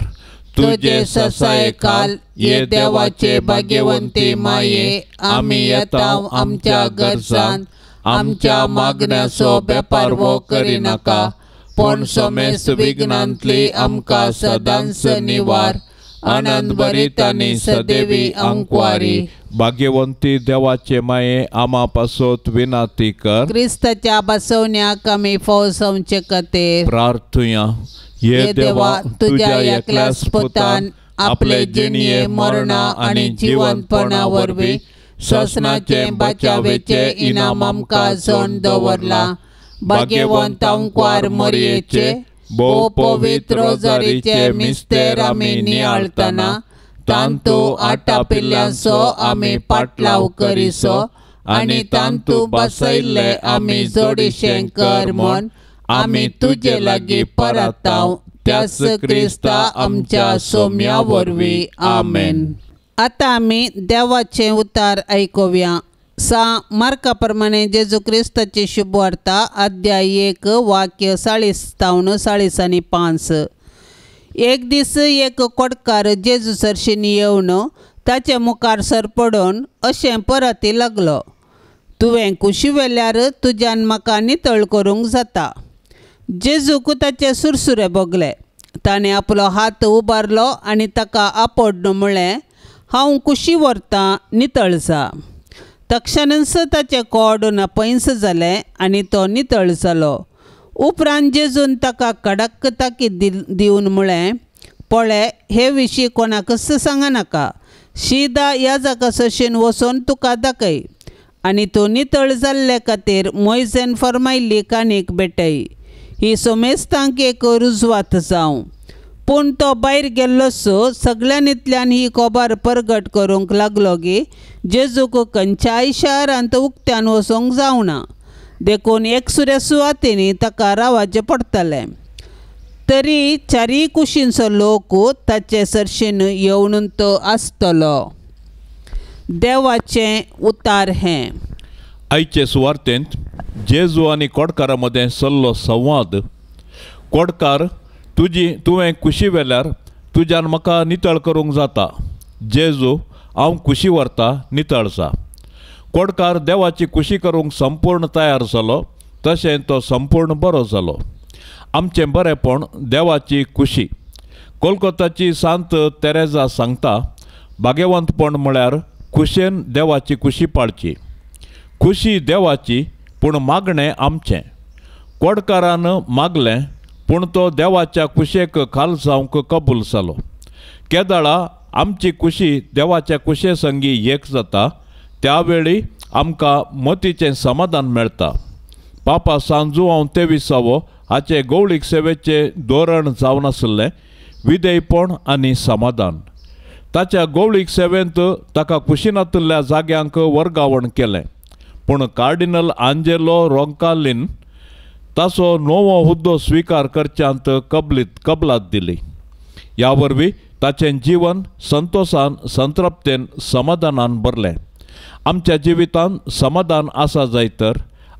तुझे ससाये काल ये देवाचे भाग्यवंती माये आमी येता आमच्या गरजान आमच्या मागण्याचो बेपारवो करिनाका पूण समेस्त विघ्नांतली आमकां सदांच निवार. आनंद भरीत आनी सदैवी आंकवारी. भाग्यवंती देवाचे माये आमा पासत विनाती कर. क्रिस्ताच्या बसवण्याक आमी फौज जावचे खातीर प्रार्थुया. हे देवा तुज्या एकल्याच पुतान आपले जिणये मरणा आनी जिवंतपणा वरवीं सोसणाचे बचावेचे इनाम आमकां जोड दवरलां. भाग्यवंत आंकवार मरयेचे भोव पवित्र रोजारीचे मिस्तेर आमी नियाळतना तांतू आटापिल्ल्यांचो आमी पाटलाव करिसो आनी तांतू बसयल्ले आमी जोडीशें कर म्हूण आमी तुजे लागीं परताव त्याच क्रिस्ता आमच्या सोम्या वरवीं. आमेन. आतां आमी देवाचें उतार आयकुया. सा मार्का प्रमाणे जेजू क्रिस्ताची शुभवार्ता अध्याय 1 वाक्य 40 तावन 45. एक दीस एक कोटकार जेजू सरशीन येवन ताचे मुखार सरपडून अशें परती लागलो, तुवें कुशी वेल्यार तुज्यान म्हाका नितळ करूंक जाता. जेजूक ताचे सुरसुरे भोगले. ताणें आपलो हात उबारलो आनी ताका आपोडन म्हळें, हांव कुशी व्हरतां, नितळ जा. तक्षणच ताचें कोड नापयस जालें आनी तो नितळ जालो. उपरांत जेजून ताका कडक ताकीद दिवन म्हळें, पळय, हे विशीं कोणाकच सांगनाका. शिदा याजका सरशीन वचून तुका दाखय आनी तूं नितळ जाल्ले खातीर मोयजेन फर्मायल्ली काणीक भेटय. ही सोमेस्तांक एक रुजवात जावं. पूण तो भायर गेल्लोसो सगळ्यांतल्यान ही खबर परगट करूंक लागलो की जेजूक खंयच्याय शारांत उक्त्यान वचूंक जावना, देखून एकसुऱ्या सुवातेनी ताका रावचें पडटलें. तरी चारीय कुशींचो लोक ताचे सरशीन येवन तो आसतलो. देवाचें उतार हें. आयचे सुवार्तेंत जेजू आनी कोडकारा मदें सल्लो संवाद. कोडकार, तुजी तुवें कुशी वेल्यार तुज्यान म्हाका नितळ करूंक जाता. जेजू, हांव कुशी व्हरता, नितळ जा. कोडकार देवाची कुशी करूंक संपूर्ण तयार जालो, तशें तो संपूर्ण बरो जालो. आमचें बरेंपण देवाची कुशी. कोलकोताची सांत तेरेजा सांगता, भाग्यवंतपण म्हळ्यार कुशेन देवाची कुशी पाळची. कुशी देवाची, पूण मागणें आमचें. कोडकारान मागलें, पूण तो देवाच्या कुशेक खाल जावंक कबूल जालो. केदळा आमची कुशी देवाच्या कुशे संगी एक जाता, त्यावेळी आमकां मतीचें समाधान मेळटा. पापा सांजुआंव तेविसावो हाचे गौळीक सेवेचें धोरण जावन आशिल्लें विधेयपण आनी समाधान. ताच्या गौळीक सेवेंत ताका कुशिनातल्या जाग्यांक वर्गावण केलें, पूण कार्डिनल आंजेलो रोंकालीन ताचो नवो हुद्दो स्विकार करच्यांत कबलात दिली. ह्या वरवीं ताचें जीवन संतोशान, संतृप्तेन, समाधानान भरलें. आमच्या जिवितांत समाधान आसा जाय तर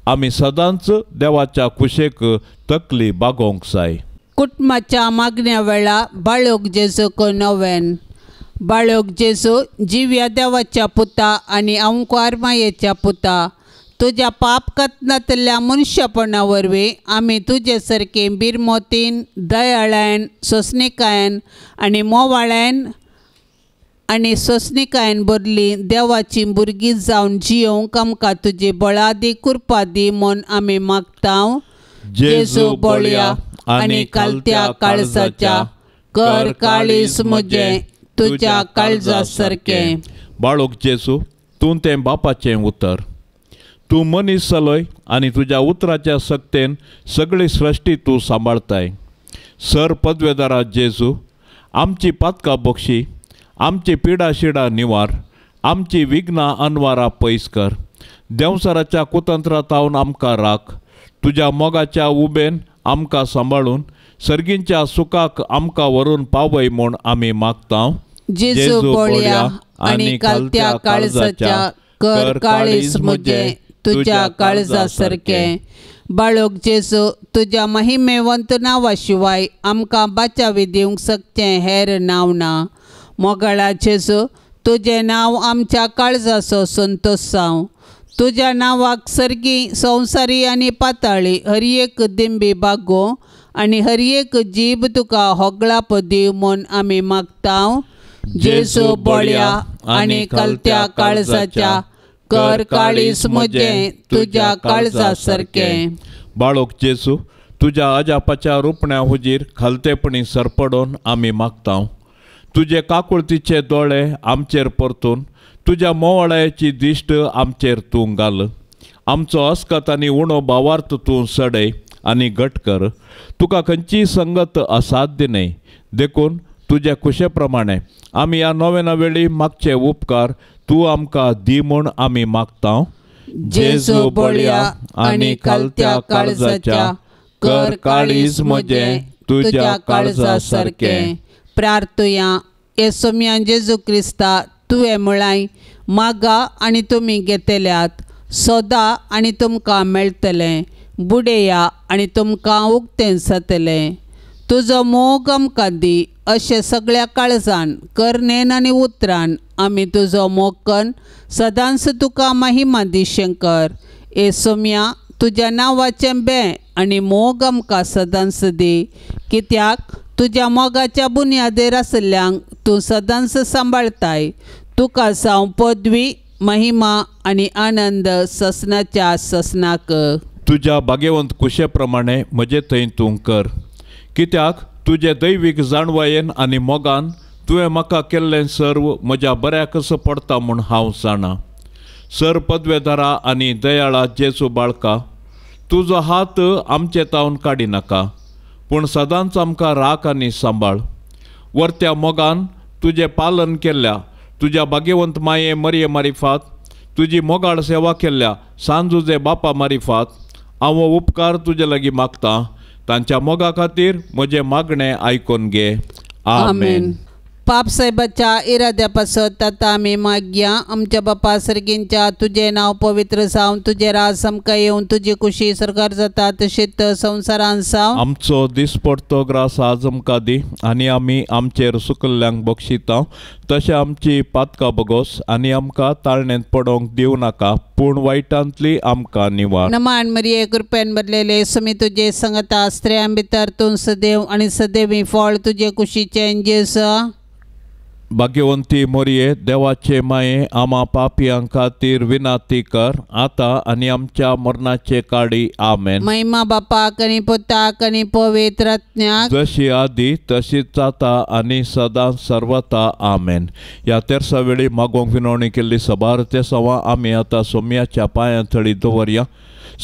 आमी सदांच देवाच्या कुशेक तकली बागोवंक जाय. कुटुंबाच्या मागण्या वेळा बाळोक जेजूक नवेन. बाळोक जेजू, जिव्या देवाच्या पुता आनी अंकार मायेच्या पुता, तुज्या पाप कथनांतल्या मनशापणा वरवीं आमी तुजे सारके बिरमोतीन, दयाळायन, सोंसणिकायेन आनी मोवाळ्यान आनी सोंसणिकायेन भरली देवाची भुरगीं जावन जियोवंक आमकां तुजी बळादी कृपा दी म्हूण आमी मागता. जेजू बळया आनी कालत्या काळजाच्या, कर काळीज म्हजें तुज्या काळजा सारकें. बाळोक जेजू, तूं तें बापाचें उतर. तूं मनीस जालोय आनी तुज्या उतराच्या सक्तेन सगळी सृश्टी तूं सांबाळताय. सर पदवेदारा जेजू, आमची पातकां बक्षी, आमची पिडा शिडा निवार, आमची विघ्नां अनवारा पयस कर. देंवसाराच्या कुतंत्रांतावन आमकां राख. तुज्या मोगाच्या उबेन आमकां सांबाळून सर्गींच्या सुखाक आमकां व्हरून पावय म्हूण आमी मागता. जेजू बळया आनी कालत्या काळजाच्या, कर काळीज म्हजें तुज्या काळजा सारकें. बाळोक जेजू, तुज्या महिमेवंत नांवा शिवाय आमकां बाचावी दिवंक शकचें हेर नांव ना. मोगाळा जेजू, तुजें नांव आमच्या काळजाचो संतोश जावं. तुज्या नांवाक सर्गी, संवसारी आनी पाताळी हर एक दिंबी बागो आनी हर एक जीब तुका होगळाप दिव म्हूण आमी मागता. जेजू बळया आनी कालत्या काळजाच्या, कर काळीज म्हजें तुज्या काळजा सारकें. बाळोक जेजू, तुज्या अजापाच्या रुपण्या हुजीर खालतेपणी सरपडोन आमी मागता. तुजे काकुळतीचे दोळे आमचेर परतून तुज्या मोवाळायेची दिश्ट आमचेर तूं घाल. आमचो अस्कत आनी उणो भावार्थ तूं सडय आनी घट कर. तुका खंयचीय संगत असाध्य न्हय, देखून तुज्या कुशे प्रमाणे आमी ह्या नव्या वेळी मागचे उपकार तूं आमकां दी म्हूण आमी मागता. जेजू बळया आनी कालत्या काळजाच्या, कर काळीज म्हजें तुज्या काळजा सारकें. प्रार्थुया. येसोम्या जेजू क्रिस्ता, तुवें म्हळाय, मागा आनी तुमी घेतल्यात, सोदा आनी तुमकां मेळटलें, बुडया आनी तुमकां उक्तें जातलें. तुजो मोग आमकां दी, अशें सगळ्या काळजान करणेन आनी उतरान आमी तुजो मोग कन्न सदांच तुका महिमा दिशंकर। ए सोम्या तुज्या नांवाचें बें आनी मोग आमकां सदांच दी, कित्याक तुज्या मोगाच्या बुन्यादेर आशिल्ल्यांक तूं सदांच सांबाळताय। तुका जावं पदवी महिमा आनी आनंद ससनाच्या ससनाक। तुज्या भाग्यवंत कुशे प्रमाणे म्हजे थंय तूं कर, कित्याक तुजे दैवीक जाणवायेन आनी मोगान तुवें म्हाका केल्लें सर्व म्हज्या बऱ्याकच पडटा म्हूण हांव जाणा। सर पदवेदारा आनी दयाळा जेजू बाळका, तुजो हात आमचे तावन काडिनाका, पूण सदांच आमकां राख आनी सांबाळ। वरत्या मोगान तुजें पालन केल्ल्या तुज्या भाग्यवंत माये मरये मारिफात, तुजी मोगाळ सेवा केल्ल्या सांजुजे बापा मारिफात हांव उपकार तुजे लागीं मागता। तांच्या मोगा खातीर म्हजें मागणें आयकून घे। आमेन। पाप साहेबाच्या इराद्या पासत आतां आमी मागया। आमच्या बापा सर्गींच्या तुजें नांव पवित्र जावं, तुजें राज आमकां येवन, तुजी कुशी सरकार जाता तशीच संवसारान जावं। आमचो दिसपडतो ग्रास आज आमकां दी आनी आमी आमचेर सुकल्ल्यांक बक्षिता तशें आमची पातकां बगोस आनी आमकां ताळणेंत पडोवंक दिवं नाका, पूण वायटांतली आमकां निवार। नमान मरिये कृपेन भरलेले सुमी तुजे संगता, स्त्रियां भितर तूं सदैव आनी सदैवी फळ तुजे कुशीचें जेजू। भाग्यवंती मोरये देवाचे माये आमा पापयां खातीर विनाती कर आतां आनी आमच्या मरणाचे काडी। आमेन। महिमा बापाक आनी पुताक आनी पवित्र आत्म्याक, जशी आदी तशीच आतां आनी सदां सर्वता। आमेन। ह्या तेरसा वेळी मागोवंक विनवणी केल्ली सबार ते सवा आमी आतां सोम्याच्या पांयां थळी दवरया।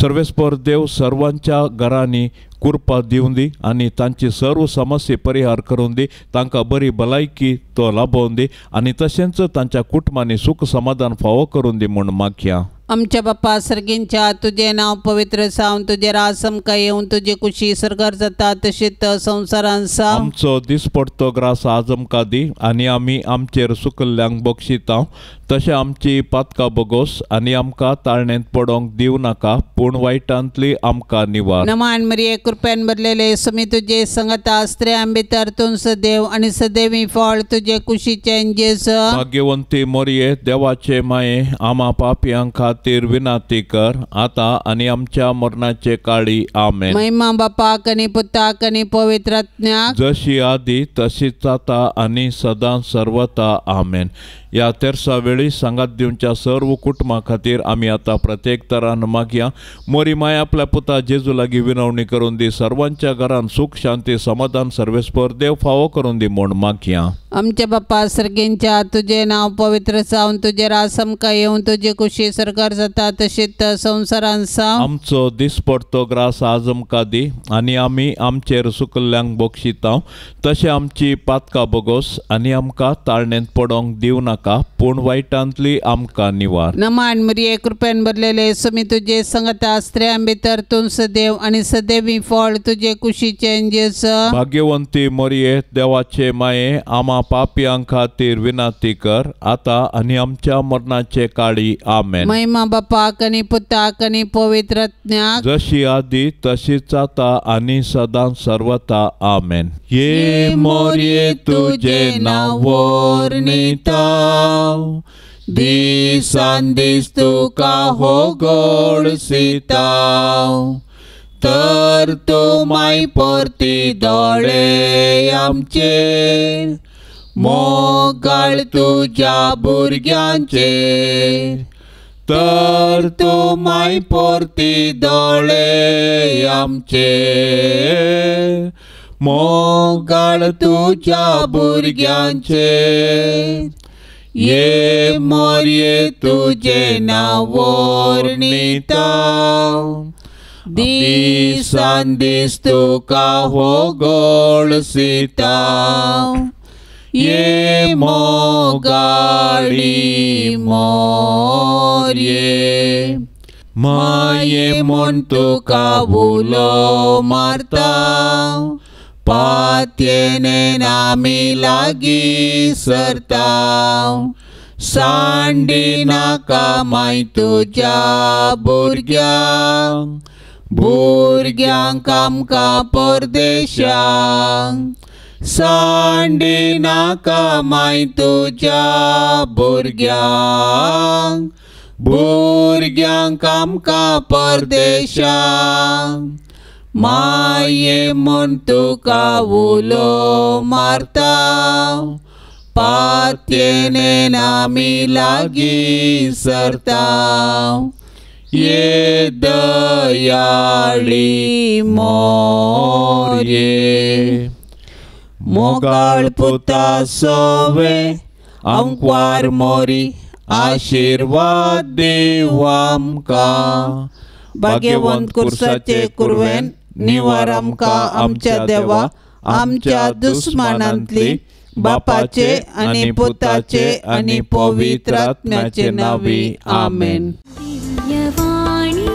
सर्वेस्पर देव सर्वांच्या घरांनी कृपा दिवन दी आनी तांची सर्व समस्या परिहार करून दी, तांकां बरी भलायकी तो लाभोवन दी आनी तशेंच तांच्या कुटुंबांनी सुख समाधान फावो करून दी म्हूण मागया। आमच्या बापा सर्गींच्या तुजें नांव पवित्र जावं, तुजें राज आमकां येवन, तुजी कुशी सरकार जाता तशीच संवसारान जावं। आमचो दिसपडतो ग्रास आज आमकां दी आनी आमी आमचेर सुकल्ल्यांक बक्षिता तशें आमची पातकां बगोस आनी आमकां ताळणेंत पडोवंक दिवं नाका, पूण वायटांतली आमकां निवार। नमान मरिये कृपेन भरलेले सुमी तुजे संगता, स्त्रियां भितर तूं सदैव आनी सदैवी फळ तुजे कुशीचें जेजू। भाग्यवंती मोरये देवाचे माये आमा पापयां खातीर विनाती कर आतां आनी आमच्या मरणाचे काळी। आमेन। महिमा बापाक आनी पुताक आनी पवित्र आत्म्याक, जशी आदी तशीच आतां आनी सदां सर्वता। आमेन। ह्या तेरसा वेळी सांगात दिवच्या सर्व कुटुंबा खातीर आमी आतां प्रत्येक तरान मागया। मोरी माय आपल्या पुता जेजू लागीं विनवणी करून दी, सर्वांच्या घरान सुख शांती समाधान सर्वेस्पर देव फावो करून दी म्हूण मागया। आमच्या बापा सर्गींच्या तुजें नांव पवित्र जावं, तुजें राज आमकां येवन, तुजी कुशी सरकार जाता तशीच संवसारान जावं। आमचो दिसपडतो ग्रास आज आमकां दी आनी आमी आमचेर सुकल्ल्यांक बक्षिता तशें आमची पातकां बगोस आनी आमकां ताळणेंत पडोवंक दिवं नाका, पूण वायटांतली आमकां निवार। नमान मरिये कृपेन भरलेले सुमी तुजे संगता, स्त्रियां भितर तूं सदैव आनी सदैवी फळ तुजे कुशीचें जेजू। भाग्यवंती मोरये देवाचे माये आमा पापयां खातीर विनाती कर आतां आनी आमच्या मरणाचे काळी। आमेन। महिमा बापाक आनी पुताक आनी पवित्र आत्म्याक, जशी आदी तशीच आतां आनी सदां सर्वता। आमेन। ये मोरये तुजे नांव वर्णिता, दिसान दीस तुका हो गोडसिता, तर तूं माय परती दोळे आमचेर, मोगाळ तुज्या भुरग्यांचेर, तर तूं माय परती दोळे आमचेर, मोगाळ तुज्या भुरग्यांचेर। ये मोरये तुजें नांव वर्णिता, दिसान दीस तुका हो गोडसिता, ये मोगाळी मोरये माये म्हूण तुका उलो मारता, पातयेन आमी लागीं सरता, सांडी नाका माय तुज्या भुरग्यांक, भुरग्यांक आमकां परदेशांक, सांडी नाका माय तुज्या भुरग्यांक भुरग्यांक आमकां परदेशांक माये म्हूण तुका उलो मारता पातयेन आमी लागीं सरता ये दयाळी मोरये मोगाळ पुता सोवे आंकवार मोरी आशिर्वाद देव आमकां भाग्यवंत कुर्साचे कुरवेन निवार आमकां आमच्या देवा आमच्या दुस्मानांतली बापाचे आनी पुताचे आनी पवित्र आत्म्याचे नांवी आमेन. दिव्यवाणी.